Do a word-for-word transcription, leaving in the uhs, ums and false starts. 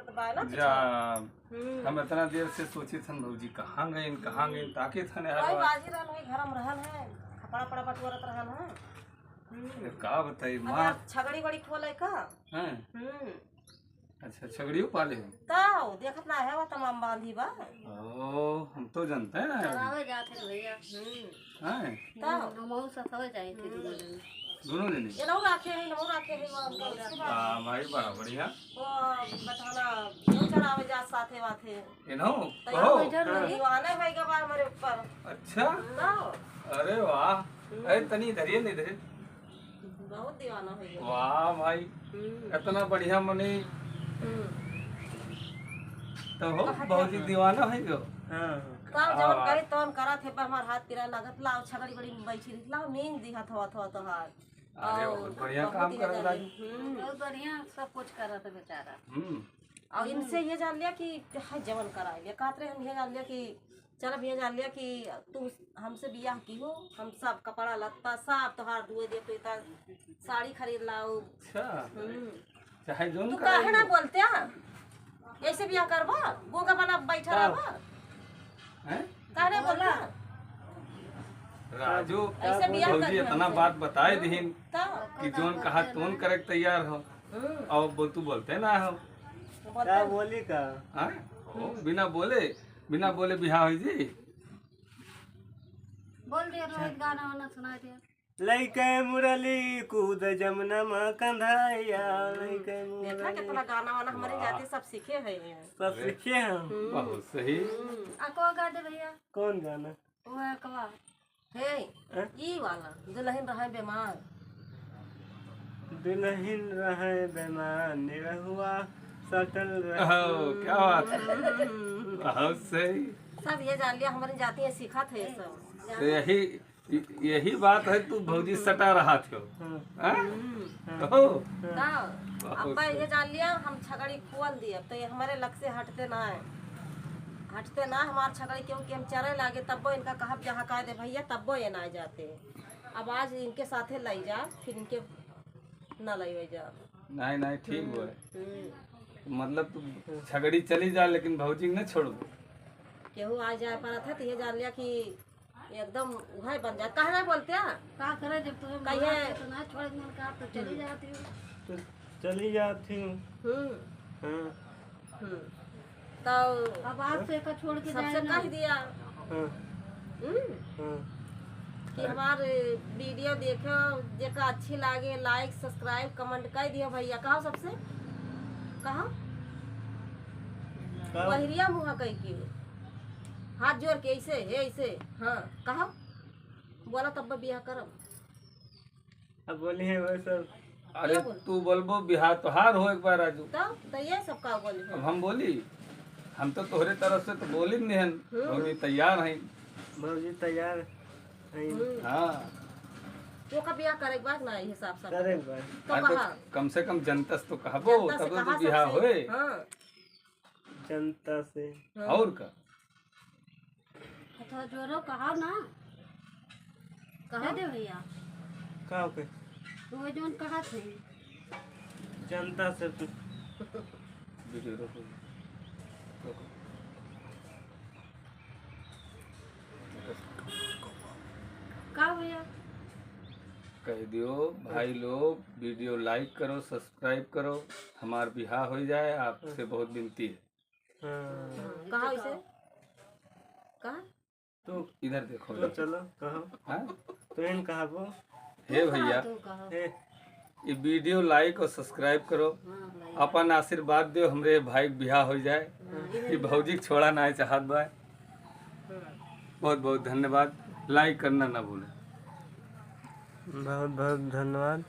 बा ना कुछ। जा, हम्म। हम इतना देर से सोचित हन भौजी कहाँ गइन, कहाँ गइन, ताकित हन यार। वही बाजी रहल, वही घर में रहल है, कपड़ा पड़ा बटोरत रहल है। हम्म। ये का बताई अरे माँ। यार, छगड़ी बड़ी खोले का? हैं? हम्म। अच्छा, छगड़ियो पाले हो? तो देखत ना है, वो तमाम बांधी बा। ओ, हम तो जानते हैं ना। चरावे जात है भैया। हम्म। हैं? तो? हम्म, हम बहुत सतावे जाए थे दोनों जने। दोनों जने? ये नौ राखे हैं, नौ राखे हैं, वो अंकल। हाँ भाई, बड़ा बढ़िया। वो बताना, क्यों चरावे जात साथे वाथे? ये नौ? तो कहो। ये दीवाना है भाई का बा हमारे ऊपर। अच्छा? तो? अरे वाह। हम्म। अरे तनी इधर ये नहीं, इधर ये। बहुत दीवाना हो गया। वाह भाई, हम्म। इतना बढ़िया मने। हम्म। तो हो, कहा भौजी था? दीवाना हो गयो। हाँ, हाँ। तब जवन करे तवन करत है, पर हमार हाथ पिराए लागत, लाओ छगड़ी बड़ी में बैठी रही, लाओ नींद दिहत हवा थवा तोहार। अरे, और बहुत बढ़िया बहुत काम दिया करत जाने। राजू। हम्म। बहुत बढ़िया सब कुछ करत है बेचारा। हम्म। और इनसे ये जान लिया कि हाय जवन करा लिया, कात रहे हम ये जान लिया कि चल अब ये जान लिया कि तू हमसे बियाह की हो, हम सब कपड़ा लत्ता सब तोहार दुए दे, तो इतना साड़ी खरीद लाओ। अच्छा। हम्म। चाहे जोन तू करा काहे ना लियो। बोलते हैं? ऐसे बियाह करबा? बोगा बना बैठा का? रहबा? हैं? काहे ना बोलता? राजू, ऐसे बियाह भौजी कर इतना बात बताए दिहिन तो? कि जोन कहा तोन करे के तैयार हो। हम्म। और बोल, तू बोलते ना हो। बोलते का ना। बोली का? हाँ? ओ, बिना बोले, बिना बोले बियाह होई जी? बोल दिया, रोहित गाना वाना सुना दिया। लइके मुरली कूद जमुना मा कंधाइया, लइके देखा मुरली। कितना गाना वाना हमारे वाह। जाते सब सीखे हैं ये। सब अरे। सीखे हैं। हम्म। बहुत सही। हम्म। आ, को गा दे भैया। कौन गाना? वो है कवा। हे, हैं? ई वाला, दुलहिन रहे बेमार। दुलहिन रहे बेमार, निरहुआ सटल रहे। ओह, क्या बात है। हम्म। बहुत सही। सब ये जान लिया, हमारे जाति में सीखा थे ये सब। तो यही, यही बात है, तू भौजी सटा रहा थे। हाँ। हैं? हम्म। हाँ। ओह। हाँ। तो बहुत अब सही। ये जान लिया, हम छगड़ी खोल दिए, अब तो ये हमारे लग से हटते ना है, हटते ना हमार छगड़ी, क्योंकि हम चरे लागे, तब्बो इनका कहब, "यहाँ का दे भैया", तब्बो ये ना जाते। अब आज इनके साथे लाई जा, फिर इनके ना लाई जा। नहीं, नहीं, ठीक हम्म, हुआ है। हम्म। मतलब, तू छगड़ी चली जा, लेकिन भौजी न छोड़बू। केहू आ जाए परत है, तो ये जान लिया कि एकदम उहे बन जात। काहे ना बोलते हैं? का करे, जब तुझे कहिए मना करे तो ना छोड़े, मन का तो चली जाती हूँ। तो चली जाती हूँ। हम्म। हाँ। हम्म। तो अब आज से एका छोड़ के सबसे जाए ना। कह दिया। हाँ। हम्म। हाँ। कि हमार video देखो, जेका अच्छी लागे, like, subscribe, comment कर दियो भैया। कहो सबसे, कहो। कहो। बहरिया मुँह कह के, हाथ जोड़ के ऐसे, हे ऐसे, हाँ, कहो। बोला तब बियाह करब। अब बोली है वो सब। अरे क्या बोल? तू बोलबो बिहार तोहार हो एक बार राजू। तब तो ये सब का बोली है? अब हम बोली, हम तो तोहरे तरफ से तो बोली नहीं हन, हम्म। भौजी तैयार हैं। भौजी तैयार हैं। हम्म। हाँ। तो का बियाह करे के बाद ना ये हिसाब से करे के बाद। तो अरे तो कहा? कम से कम जनता से तो कहबो, जनता से तब तो कहा बियाह सबसे। होए। हाँ। जनता से। हाँ। और का? थोड़ा जोरो कहा ना। कहा दे भैया। का ओके? तू वो जोन कहा थे। जनता से तू। वीडियो रोको। रोको। का भैया? कह दियो, भाई लोग, video like करो, subscribe करो, हमार बियाह हो जाए, आपसे बहुत विनती है। हाँ। हाँ, कहा इसे? कहा? तू इधर देखो, तू इधर। चलो, कहो। हाँ? तू इन कहा वो? हे भैया, तू कहो। हे। ये video like और subscribe करो। हाँ, भाई। अपन आशीर्वाद दो, हमरे भाई के बियाह हो जाए। हाँ, ये ये भौजी के छोड़ा ना चाहत बा। हाँ। बहुत बहुत धन्यवाद। Like करना ना भूलें। बहुत बहुत धन्यवाद।